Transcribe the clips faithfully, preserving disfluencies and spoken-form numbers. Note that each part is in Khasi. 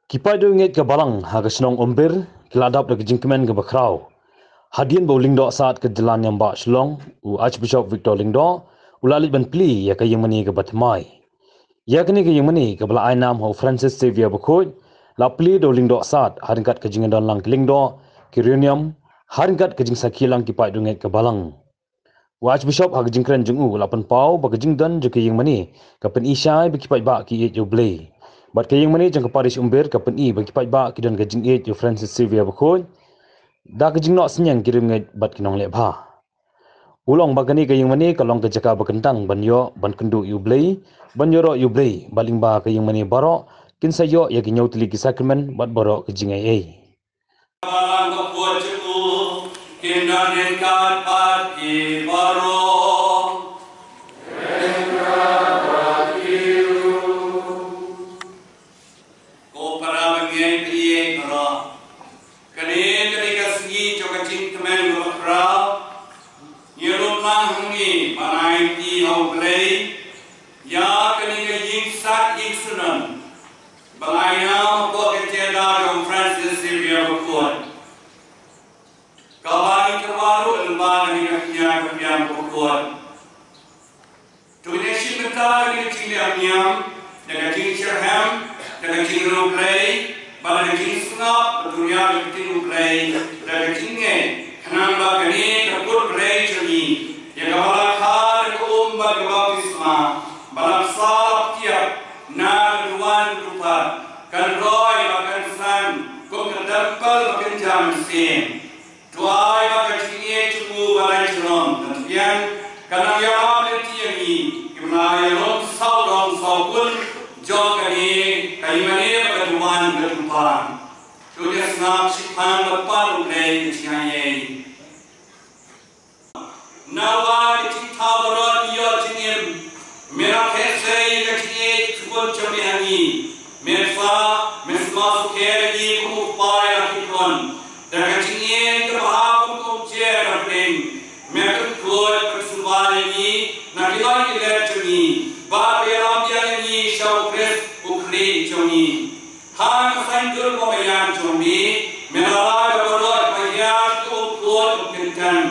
Ki paidbah ngeit ka Balang ha ka shnong Umbir ki la dap da ka jingkmen kaba khraw hadien ba u Lyngdoh Sad ka jylla Niam Bah Shillong, u Archbishop Victor Lyngdoh, u la leit ban plie ïa ka ïingmane kaba thymmai. Ïa kane ka ïingmane kaba la ai nam ha u Francis Xavier Bakhuid, la plie da u Lyngdoh Sad ha ryngkat ka jingdon lang ki lyngdoh, ki riewniam, ha ryngkat ka jingsakhi lang ki paidbah ngeit ka Balang. U Archbishop ha ka jingkren jong u la pynpaw ba ka jingdon jong ka ïingmane ka pyni shai ba ki paidbah ki ïeit ïa u Blei. Bad ka ïingmane jong ka parish Umbir ka pyni ba ki paidbah ki don ka jingïeit ïa u Francis Xavier Bakhuid da ka jingnoh synñiang ki riewngeit bad ki nongleh bha. U la ong ba kane ka ïingmane ka long ka jaka ba kyntang ban ïoh ban kynduh ïa u Blei, ban ïaroh ïa u Blei, bad lyngba ka ïingmane baroh kin sa ïoh ïa ki hynñiew tylli ki sakramen bad baroh ka jingaiei. Balang ka phuh jong u, kin don ryngkat bad phi baroh. Ko para bangeit ïa baroh. Kane, kane ka sngi jong ka jingkmen kaba khraw. Ngi ïaroh lang hangne ban aiti ha u Blei ïa kane ka ïing sat ïing sunan ba la ai nam hapoh ka jingïada jong u Francis Xavier Bakhuid. Kaba ngi kyrpad ruh lyngba kane ka khñiang ka biang Bakhuid. To ngin ïashim bynta da ka jingleh niam, da ka jingshitrhem, da ka jingriewblei, bad da ka jingsngap, ban tuh ïa ka ktien U Blei da ka jingngeit, khnang ba kane ka kut Blei jong ngi, ïa kaba la kha da ka um bad ka baptisma, ba la bsa la tiap na ka duwan ka dukpat, kan roi bad kan san kum ka templ ba kynja mynsiem. To ai ba ka jingïeit jong u ba la jrong, kan biang, kan nang ïarap lynti ïa ngi, kiba la ïalum saw dong saw kun jong kane ka ïingmane bad ka duwan ka dukpat. To ïasngap shiphang bad pan U Blei ka jingaiei. Namar ka jingthaw baroh ngi ïoh jingim. Me la theh sei ïa ka jingïeit ka khun jong me ha ngi. Me sa, me sma sukher ïa ngi kum u kpa ïa la ki khun. Da ka jingïeit kaba ha kum ka umjer ka pdeng, me kynkhot kynsuba ïa ngi na ki lait ki let jong ngi, bad me ïalam biang ïa ngi sha U Khrist U Khlieh jong ngi. Ha ka saiñdur ba ïa jong me, me la rai ba baroh ba ïa ki um khuid um kyntan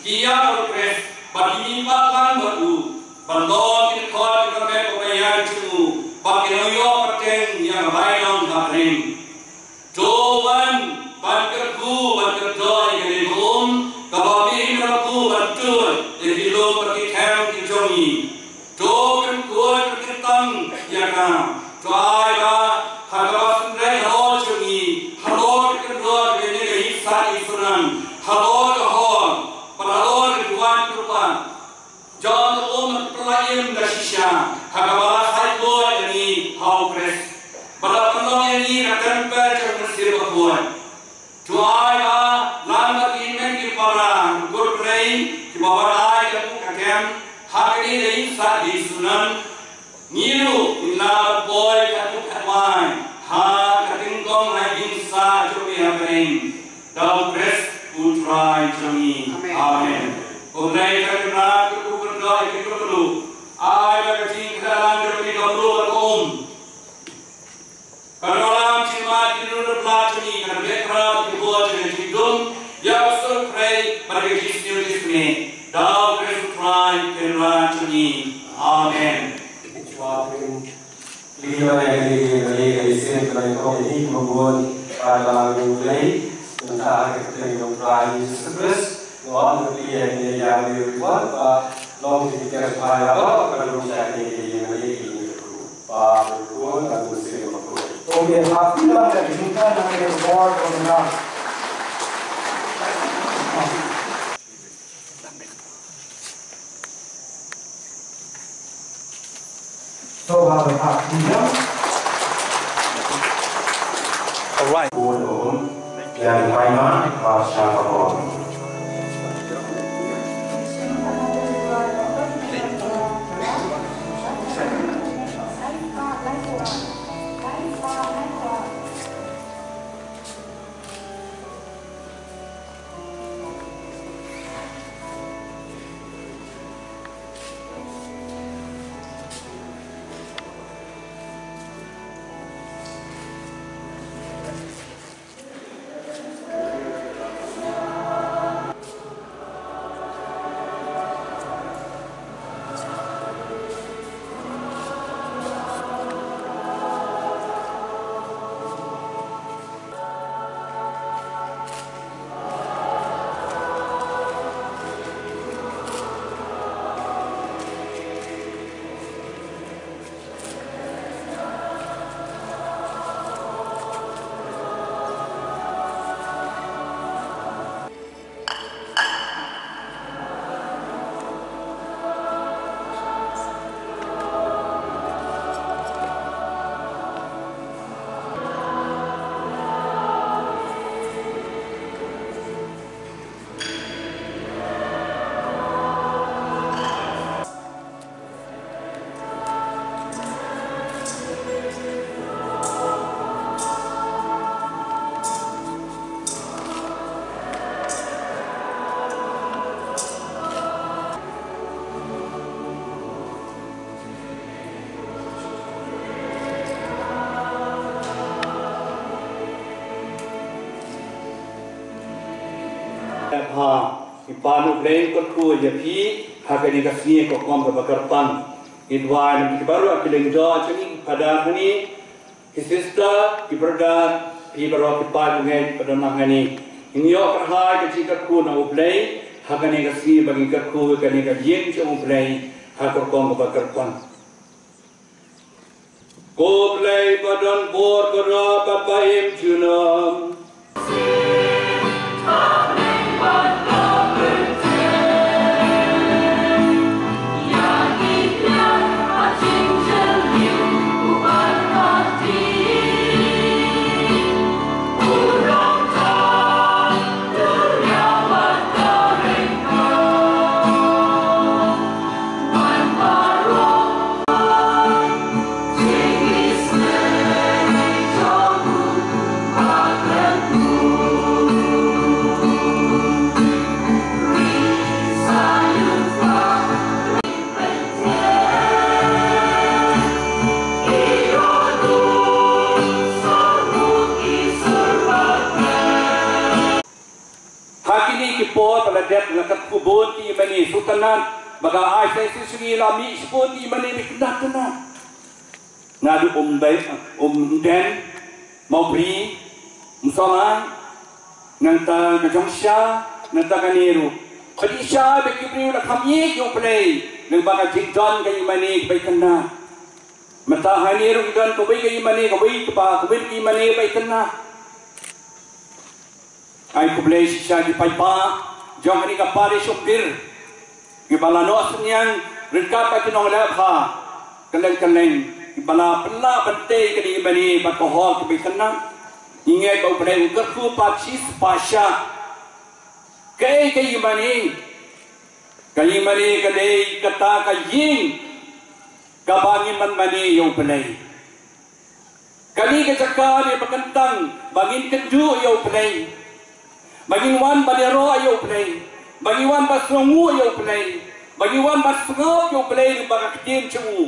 ki ïa U Khrist, ba ki mihpat lang bad u, ban long ki dkhot ki kyrmet ba ïa jong u, ba kin ïoh pateng ïa ka bainong ha bneng. To wan ban kyrkhu ban kyrdoh ïa kane ka um, kaba me la kyrkhu ban tuid ïa ki lum bad ki them ki jong ngi. To kynkhot kyrteng ïa ka. To ai ba ha kaba synrei halor jong ngi, halor ka kynroh kane ka ïing sat ïing sunan, halor ka hor, bad halor ka duwan ka dukpat jong ka um bad ka pynlait im ka shisha, ha kaba la khaikhlaiñ ïa ngi ha U Khrist, bad la pynlong ïa ngi ka templ jong U Mynsiem Bakhuid. To ai ba lang bad ki hynmen ki para, ki kur Blei, kiba wan ai ka buh ka kem ha kane ka ïing sat ïing sunan, ngi ruh ngin lah ban poi katto katwai ha ka tyngkong ha ïing sat jong me ha bneng. Da U Khrist U Trai jong ngi. Amen. Amen. Ko Blei ka Kynrad ka kyrkhu kyrdoh ïa ki briew, ai ba ka jingkhlaiñ jong me ka briew ka um. Ka nonglam jingmut ki nongrim bla jong ngi, ka nongrim bla ki bor jong ngi jingdum ïa u sur phrei bad ka jingsniew jingsngew. Da U Khrist U Trai Kynrad jong ngi. Amen. Ki ba ngi ki ba ngi ki sien ba ngi ko ni ko bun ba la ngi lei. Mynta ha ka kyrteng jong U Trai Jisu Khrist. Ngi wan ngi plie ngi ïa ngi wan ba long ki kyrteng ba la ba ka long sa ngi ngi ngi ngi. Ba, Khun, bad Mynsiem Bakhuid. Okay, happy lang ka jingkren na ka bor ko na. So, ba, ba, ba, all right. Khun, um, ïa, bai ma, ba, sha, ba, ba. Ha, ngi pan U Blei un kyrkhu ïa phi ha kane ka sngi ka rukom kaba kyrpang. Ngi duwai na phi baroh ki lyngdoh jong ngi, ki phadar hangne, ki sister, ki brother, phi baroh ki paid bangeit ba don hangne. Ngi ïoh kyrhai ka jingkyrkhu na U Blei ha kane ka sngi ba ngi kyrkhu kane ka ïing jong U Blei ha ka rukom kaba kyrpang. Ko Blei ba don bor, ba rat bad ba im junom. Ha kine ki por ba la dep, la kyrkhu bun ki ïingmane, sngewtynnat ba ka I C C Shree la mih shibun ki ïingmane ba itynnat tynnat. Naduh Umdei, Umden, Mawbri, Umsongan, nangta ka Jongsha, nangta kane ruh. Pynshai ba ki briew la kham ïeit ïa U Blei lyngba ka jingdon ka ïingmane ba itynnat. Mynta hangne ruh ki don kawei ka ïingmane, kawei kaba, kawei ka ïingmane ba itynnat. Ai khublei shisha ki paidbah jong kane ka parish Umpir, kiba la noh synñiang ryngkat bad ki nongleh bha kylleng kylleng, kiba la pynlah ban tei kane ka ïingmane bad ka hall kaba itynnat. Ngi ngeit ba U Blei un kyrkhu pat shispah shah. Kaei ka ïingmane? Ka ïingmane ka dei kata ka ïing kaba ngin wan mane ïa U Blei. Kane ka jaka ne ba kyntang ba ngin kynduh ïa U Blei, ba ngin wan ban ïaroh ïa U Blei, ba ngin wan ban sngewnguh ïa U Blei, ba ngin wan ban sngap ïa U Blei lyngba ka ktien jong u.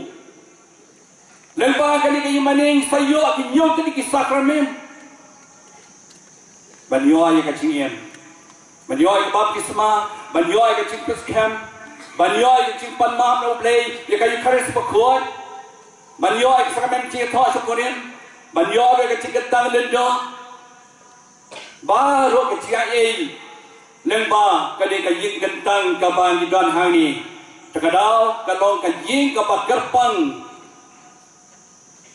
Lyngba kane ka ïingmane sa ïoh ki hynñiew tylli ki sakramen. Ban ïoh ïa ka jingim, ban ïoh ïa ka baptisma, ban ïoh ïa ka jingpyrshang, ban ïoh ïa ka jingpanmap na U Blei, ïa ka Eukharist bakhuid, ban ïoh ïa ka sakramen jingïathoh shaphang rim, ban ïoh ïa ka jingkyntang lyngdoh. Baroh ka jingaiei lyngba kane ka ïing kyntang kaba ngi don hangne. Te ka daw ka long ka ïing kaba kyrpang.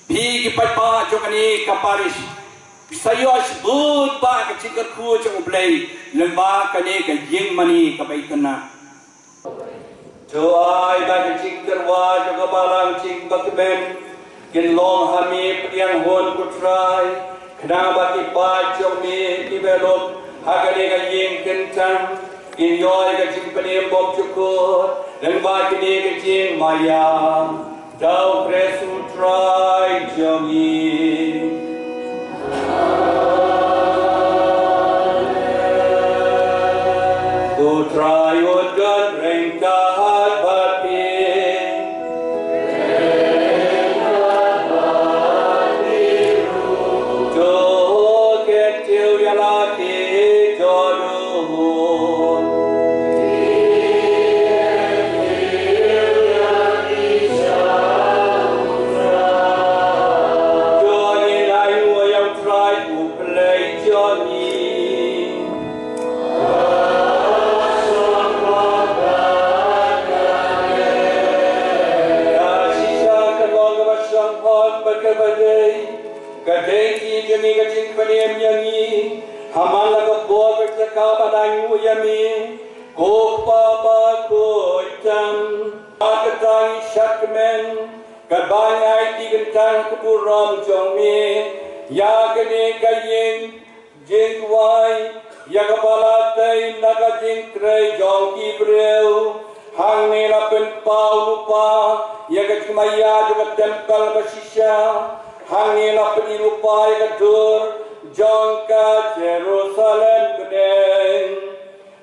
Phi ki paidbah jong kane ka parish, phi sa ïoh shibun bah ka jingkyrkhu jong U Blei lyngba kane ka ïingmane kaba itynnat. To ai ba ka jingtyrwa jong ka balang jong ka kmen kin long ha me pdiang hun, ko Trai, khnang ba ki paid jong me kiba lum ha kane ka ïing kyntang kin ïoh ïa ka jingpynim bymjukut lyngba kane ka jingmaïa. Da U Khrist U Trai jong ngi. U Trai un don ryngkat bad phi. To kyntiew ïa la ki dohnud. To ngin ainguh ïa U Trai U Blei jong ngi. Ka shisha ka long kaba shong hok bad kaba dei. Ka dei ka jong ngi ka jingpynim ïa ngi ha man la ka por bad jaka ban ainguh ïa me, ko Kpa bakhuid tam. Bad kata ngi shad kmen katba ngi aiti kyntang ka burom jong me ïa kane ka ïing jingduwai, ïa kaba la tei na ka jingtrei jong ki briew. Hangne la pynpaw lypa ïa ka jingmaïa jong ka templ ba shisha. Hangne la pyni lypa ïa ka dur jong ka Jerusalem bneng.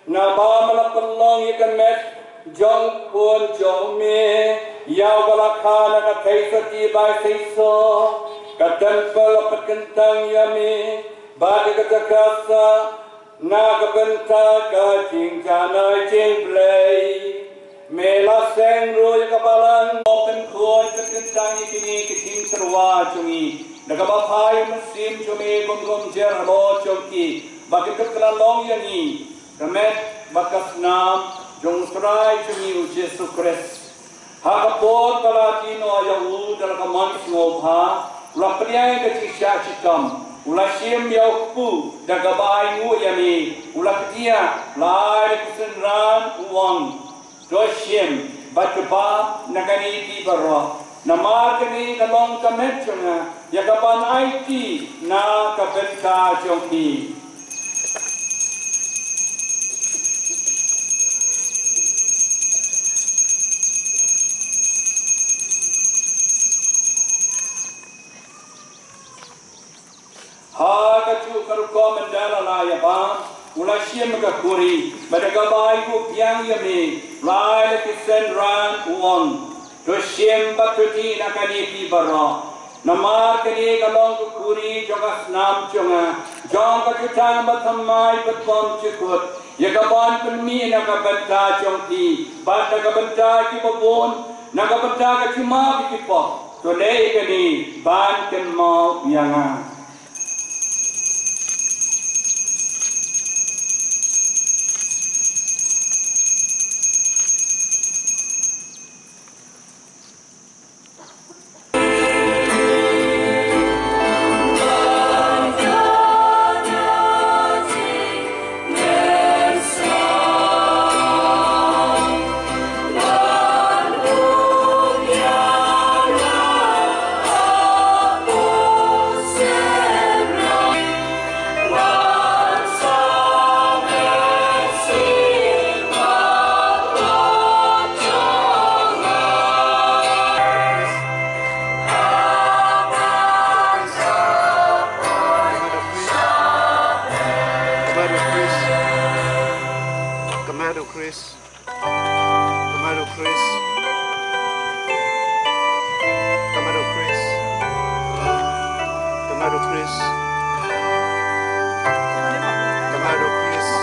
Naba me la pynlong ïa ka met jong u Khun jong me ïa uba la kha na ka theisotti ba shisha. Ka templ la pynkyntang ïa me bad ïa ka jaka sah Na ka bynta ka jingjanai jingblei, me la seng ruh ïa ka balang. Pynkhot pynkyntang ïa kine ki jingtyrwa jong ngi da kaba phai u Mynsiem jong me kum kumjuh halor jong ki, ba kin kylla long ïa ngi ka met bad ka snam jong u Trai jong ngi u Jisu Khrist. Ha ka por ba la ïehnoh ïa u da la ka mon sngewbha, u la pdiang ïa ka jingshah shitom, u la shim ïa u kpu da kaba ainguh ïa me, u la kdiah, la ai da ka synran, u ong: To shim bad kba na kane phi baroh, namar kane ka long ka met jong nga, ïa kaban aiti na ka bynta jong phi. Ha kajuh ka rukom ynda la la ïabat, u la shim ka khuri, bad da kaba ainguh biang ïa me, la ai da ka synran, u ong: To shim bad to dih na kane phi baroh, namar kane ka long ka khuri jong ka snam jong nga, jong ka jutang bathymmai bad bymjukut, ïa kaban pynmih na ka bynta jong phi bad na ka bynta kiba bun, na ka bynta ka jingmap ïa ki pop. To leh kane ban kynmaw ïa nga. Ka met u Khrist. Ka met u Khrist. Ka met u Khrist. Ka met u Khrist. Ka met u Khrist.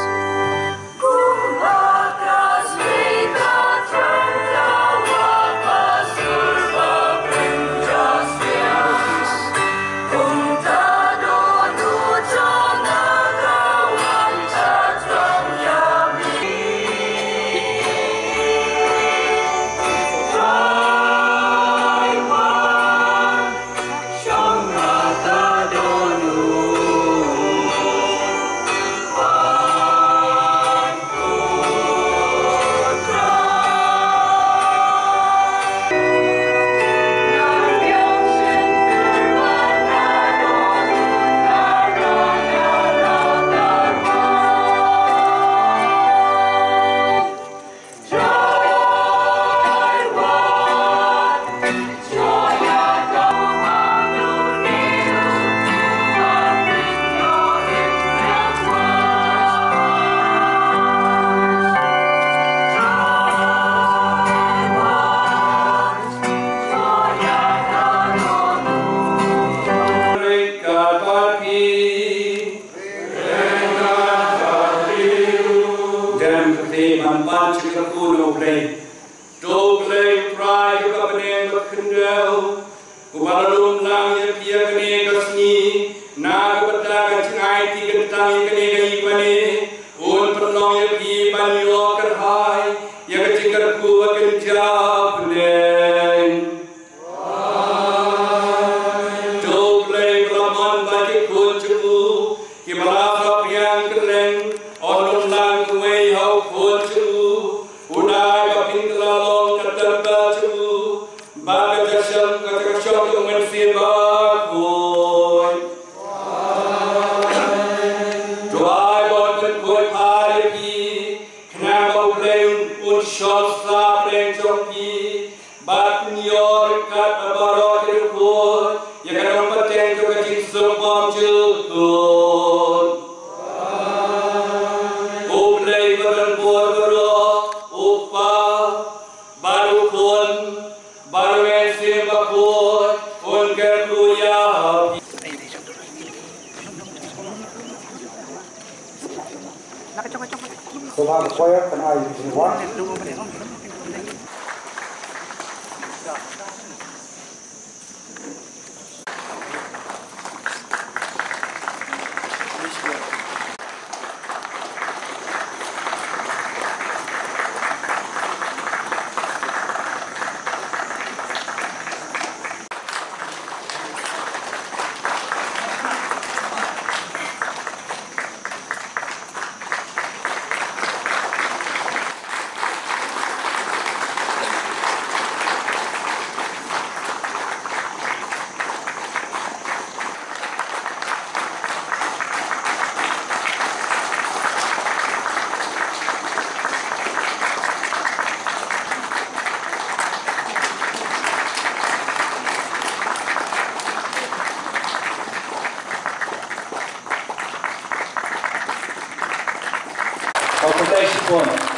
Dem kti ban pan chi ka kunu Blei. To Blei Trai ka bneng ba khyndew, uba la lum lang ïa phi ïa kane ka sngi, na ka bynta ka jingai ti kyntang ïa kane ka ïingmane, un pynlong ïa phi ban ïoh kyrhai ïa ka jingkyrkhu ba kynja bneng. To Blei ba la mon ba ki khun jong u kiba la saphriang kylleng, un lum lang kawei ha u khun jong u, u dei ba phin kylla long ka templ jong u, ba ka jingshong ka jingshong jong u Mynsiem Bakhuid. To ai ba un pynkhuid phai ïa phi, khnang ba U Blei un shong sla pdeng jong phi, bad pynïoh ryngkat bad baroh ki riewkhuid ïa ka nongpynthiang jong ka jingsuk bymjukut. U Blei ba don bor baroh, U Kpa, bad U Khun, bad U Mynsiem Bakhuid, un kyrkhu ïa phi. Sngewbha ka choir kan ai jingwan. Khublei shibun.